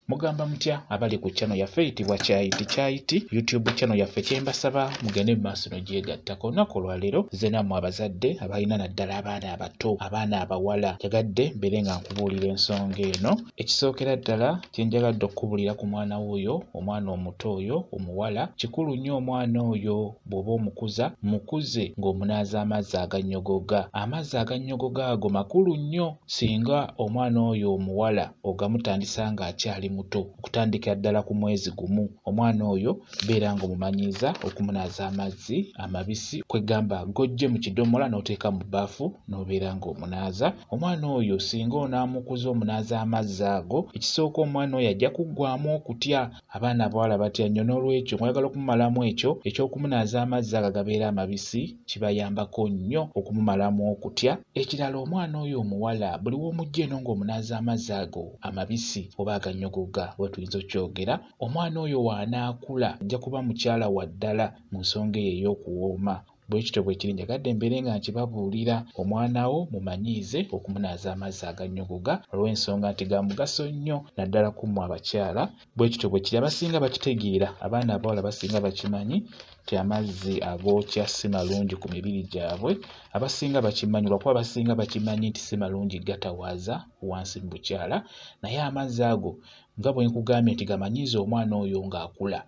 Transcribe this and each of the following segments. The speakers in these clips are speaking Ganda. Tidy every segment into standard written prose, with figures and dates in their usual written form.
Mugamba mutya abali ku channel yaffe eyitibwa Kyayiti Kyayiti YouTube channel yaffe? Kyembasaba mugende mu maaso n'ogyegattako. Olunaku olwaleero nze nammwe abazadde abalina naddala abaana abato, abaana abawala, njagadde mbeere nga nkubuulira ensonga eno. Ekisookera ddala kye njagadde okukubuulira ku mwana wuuyo, omwana omuto oyo omuwala, kikulu nnyo omwana oyo bw'oba omukuza, mukuze ng'omunaaza amazzi agannyogoga. Amazzi agannyogoga ago makulu nnyo singa omwana oyo omuwala ogamutandisa ng'akyali muto, okutandikira ddala ku mwezi gumu. Omwana oyo beera ng'omumanyiiza okumunaaza amazzi amabisi, kwegamba g'oggye mu kidomola n'oteeka mu bbaafu n'obeera ng'omunaaza. Omwana oyo singa onaamukuza omunaaza amazzi ago, ekisooka omwana oyo ajja kuggwaamu okutya. Abaana abawala batya nnyo, n'olwekyo mwagala okumumalamu ekyo eky'okumunaaza amazzi ago agabeera amabisi, kibayambako nnyo okumumalamu okutya. Ekirala, omwana oyo omuwala buli w'omujja eno ng'omunaaza amazzi ago amabisi oba agannyogoga oba tuyinza okyogera, omwana oyo w'anaakula ajja kuba mukyala wa ddala mu nsonga eyo ey'okuwooma. Bwe kityo bwe kiri, njagadde mbeere nga nkibabuulira, omwana wo mumanyiize okumunaaza amazzi agannyogoga olw'ensonga nti ga mugaso nnyo naddala ku mmwe abakyala. Bwe kityo bwe kiri, abasinga bakitegeera, abaana abawala basinga bakimanyi nti amazzi agookya si malungi ku mibiri gyabwe. Abasinga bakimanyi lwakuba abasinga bakimanyi nti si malungi gatawaaza wansi mu bukyala, naye amazzi ago nga bwe nkugambye nti gamanyiize omwana oyo ng'akula,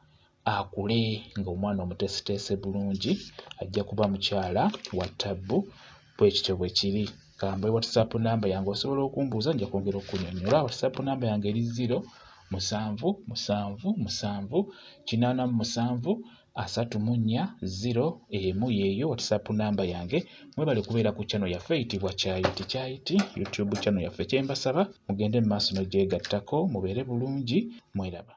akule ng'omwana omuteeseteese bulungi, ajja kuba mukyala wa ttabbu. Bwe kityo bwe kiri. Kambe WhatsApp namba yange osobola okumbuuza, nja kwongera okukunnyonnyola. WhatsApp namba yange eri 0 7 7 7 87 34 0 emu, yeeyo WhatsApp namba yange. Mwebale kubeera ku channel yaffe eyitibwa Kyayiti Kyayiti YouTube channel yaffe. Kyembasaba mugende mu maaso n'ogyegattako, mubeere bulungi, mweraba.